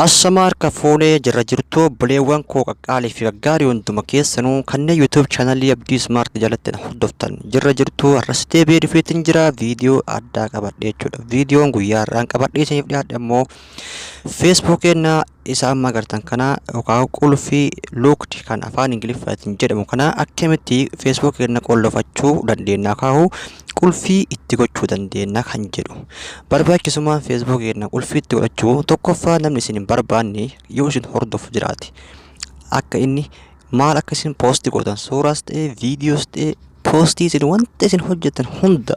Ashamaa harka fuunee jirra jirtu obboleewwan koo qaqqaalii fi gaggaarii hunduma keessanuu kanneen YouTube chaanalii Abdii Smart jalatti na hordoftan jirra jirtu. Har'as deebi'ee dhufeetiin jira, viidiyoo addaa qabadhe jechuudha. Viidiyoon guyyaa har'aan qabadhee isiniif dhiyaadhe immoo Facebook keenna isa amma agartan kana yookaan qulfii locked kan afaan Ingiliffaatiin jedhamu kana akkamitti Facebook keenna qollofachuu dandeenya kaahu qulfii itti gochuu dandeenya kan jedhu. Barbaachisummaan Facebook keenna qulfii itti godhachuu, tokkoffaa, namni isin hin barbaanne yoo isin hordofu jiraate akka inni maal akka isin post gootan, suuraas ta'e, viidiyoos ta'e, poostii isin wanta isin hojjetan hunda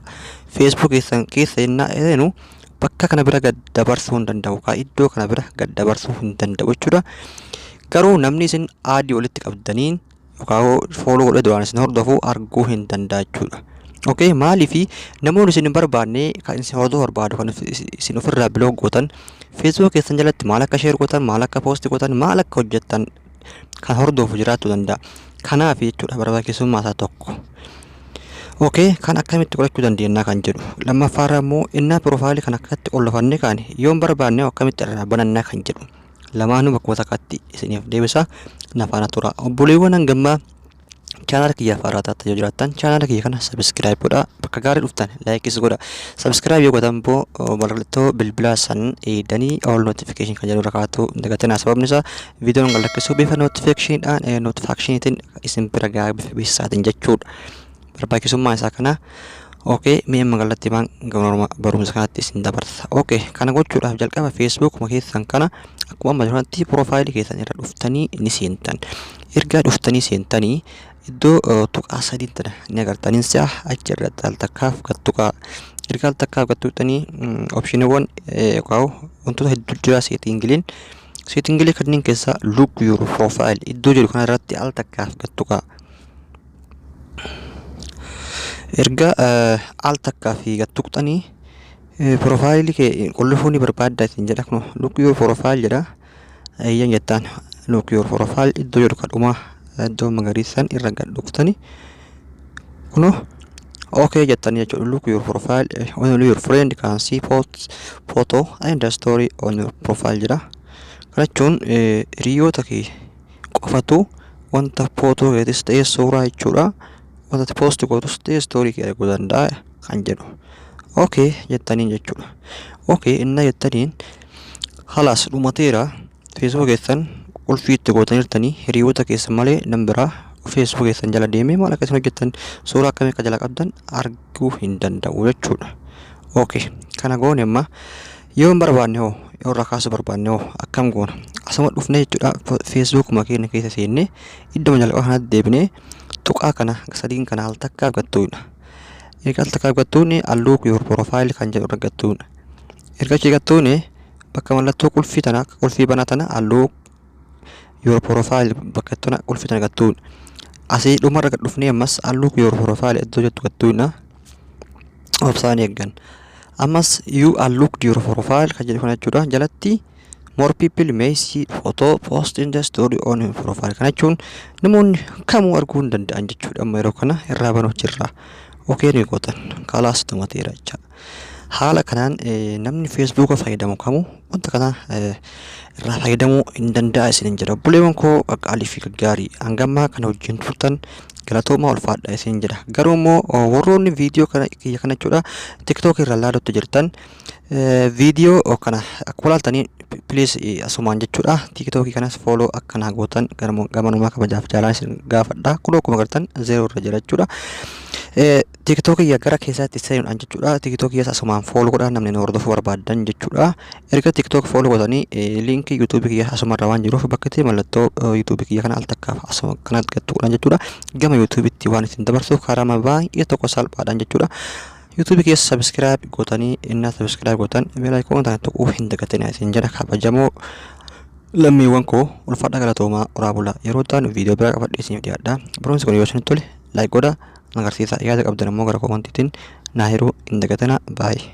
Facebook keessan keessa yennaa seenu bakka kana bira gad dabarsuu hin danda'u, kaa iddoo kana bira gad dabarsuu hin danda'u jechuudha. Garuu namni isin add walitti qabdaniin yookaan follow godhee duraan isin hordofu arguu hin danda'a jechuudha. Okay, maaliifi namoonni isin hin barbaanne kan isin hordofuu barbaadu kan isin ofirraa block gootan Facebook keessan jalatti maal akka share gootan, maal akka post gootan, maal akka hojjettan kan hordofu jiraachuu danda'a. Kanaaf jechuudha barbaachisummaa isaa tokko. Okay, kan akkamitti godhachuu dandeenya kan jedhu. Lammaffaarra immoo innaa profile kan akkatti qollofannee kaane yoo hin barbaanne akkamitti irraa banannaa kan jedhu. Lamaanuu bakkuma takkaatti isiniif deebisa, na faana tura. Obboleewwan, hangammaa chaanala kiyyaaf haaraa taatan yoo jiraattan chaanala kiyya kana subscribe godhaa. Bakka gaarii dhuftan likeis godhaa. Subscribe yoo gootan immoo mallattoo bilbilaa san eegdanii all notification kan jedhu irra kaa'atu hin dagatinaa. Sababni isaa viidiyoon gad lakkisu bifa notificationiidhaan notificationiitiin isin bira gahaa, bifa beeksisaatiin jechuudha. Barbaachisummaa isaa kana. Okay, mee amma kallattii maan gama barumsa kanatti isin dabarsa. Okay, kana gochuudhaaf jalqaba Facebookuma keessan kana akkuma amma jirutti profile keessan irra dhuftanii ni seentan. Ergaa dhuftanii seentanii iddoo tuqaa sadii tana ni agartanii si'a achi irratti al takkaaf gad tuqaa. Ergaa al takkaaf gad tuqxanii optioniiwwan yookaan wantoota hedduu jira settingileen. Settingilee kanneen keessaa lock your profile iddoo jedhu kana irratti al takkaaf gad tuqaa. Erga al takkaa fi gad tuqxanii profile kee qollofuu ni barbaadda isin jedha. Kun lock your profile jedha. Eeyyan jettaan. Lock your profile iddoo jedhu kadhumaa iddoo magariisan irra gad dhuftanii kunoo okay jettanii jechuudha. Lock your profile, only your friend can see post, photo and the story on your profile jedha. Kana jechuun hiriyoota kee qofatu wanta footoo keetis ta'e, suuraa jechuudha, wanta post gootus ta'e, story kee arguu danda'a kan jedhu. Okay jettaniin jechuudha. Okay inna jettaniin halaas dhumateera. Facebook keessan qulfii itti gootaniirtanii, hiriyoota keessan malee nam biraa Facebook keessan jala deemee maal akka isin hojjettan, suuraa akkamii akka jala qabdan arguu hin danda'u jechuudha. Okay, kana goone. Amma yoo hin barbaanne hoo, yoo irraa kaasuu barbaanne hoo akkam goona? Asuma dhufne jechuudha, Facebookuma keenya keessa seennee iddoo jalqaba kanatti deebinee tuqaa kana sadiin kana al takkaaf gattuudha. Erga al takkaaf gattuuni unlock your profile kan jedhu irra gattuudha. Erga achi gattuuni bakka mallattoo qulfii tana, qulfii banaa tana, unlock your profile bakka tana qulfii tana gattuudha. Asii dhumarra gad dhufnee ammas unlock your profile iddoo jettu gattuudha. Obsaan eeggan. Ammas you unlocked your profile kan jedhu kana jechuudha. Jalatti more people may see photo, post in the story on your profile. Kana jechuun namoonni kamuu arguu hin danda'an jechuudha. Amma yeroo kana irraa banuuf jirra. Okay ni gootan. Kalaas, dhumateera jecha. Haala kanaan namni Facebooka fayyadamu kamuu wanta kana irraa fayyadamuu hin danda'a isinin jedha. Obboleewwan koo qaqqaalii fi gaggaarii hangammaa kana wajjin turtan, galatoomaa, ulfaadha isin jedha. Garuu immoo warroonni viidiyoo kana kiyya kana jechuudha TikTok irra ilaalutti jirtan, viidiyoo kana akkuma ilaaltanii please asumaan jechuudha TikTokii kanas follow akkanaa gootan gamanumaa kabajaaf jaalaan isin gaafadha. Kun akkuma agartan zero irra jira jechuudha. TikTokii gara keessaatti seenuudhaan jechuudha TikTokii asumaan follow godhaa namni nu hordofuu barbaadan jechuudha. Erga TikTok follow godhanii linkii YouTubeii kiyya asumarra waan jiruuf bakka itti mallattoo YouTubeii kiyya kana al takkaaf asuma kanatti gattuudhaan jechuudha gama YouTubeitti waan isin dabarsuuf karaa baay'ee tokko salphaadhaan jechuudha. YouTubeii keessa subscribe gootanii, innaa subscribe gootan bell icon tana tuquu hin dagatinaa isin jedha. Kabajamoo lammiiwwan koo, ulfaadha, galatoomaa, oraa bulaa. Yeroo ta'an viidiyoo biraa qabadhee isiniif dhiyaadha. Barumsi kun yoo isinitti tole like godhaa agarsiisa. Yaada qabdan immoo gara commentiitiin naa hiruu hin dagatinaa. Baay'ee.